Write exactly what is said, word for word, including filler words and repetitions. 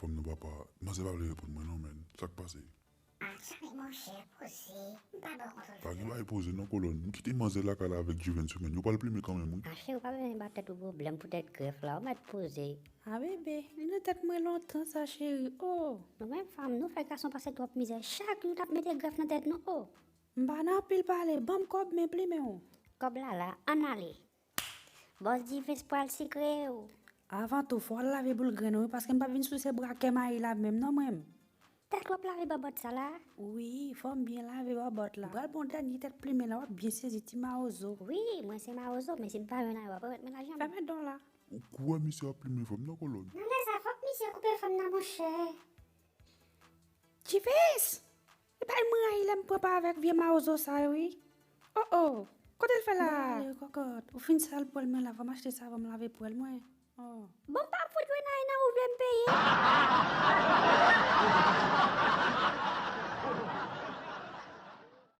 Fanm nan papa, manzè pa vle reponn mwen non, menn. Sa k pase? Ah, cheri, monchè, poze. M pa ba w kontwòl. Pa gen bagay poze non, kolòn. M kite manzè lakay la avèk Juvens yo, menn. Yo pral plimen kanmenm, wi. Ah, cheri, ou pa bezwen ba tèt ou pwoblèm poutèt grèf la. Ou mèt poze. Ah, bebe, li nan tèt mwen lontan sa, cheri. Oh. Nou menm fanm, nou fè gason pase twòp mizè. Chak jou n ap mete grèf nan tèt nou, oh. M pa nan anpil pale, ban m kòb men plimen w. Kòb la la, ann ale. Bòs Juvens pral sikre w. Avan tou, fò w al lave boul grenn ou, wi, paske m p ap vin souse bra kè mayi la menm non, mwen. Tèt w ap lave bòbòt sa la? Wi, fò m byen lave bòbòt la. M pral ba w dènye tèt plimen la, w ap byen sezi ti mawozo. Wi, mwen se mawozo, men si m pa jwenn a yo, w ap remèt mwen lajan m. Fèmen don la. Ou kwè misye ap plimen fanm nan, kolòn? Nan lè sa, fòk misye koupe fanm nan, monchè. Juvens! E bay mwen rayi lè m pran pa avèk vye mawozo sa yo, wi. Oh, oh. Kote l fè la? Bon, ale, kòkòt. Ou fin sal pwèl mwen la, fò m achte savon m lave pwèl mwen. Oh. Bon,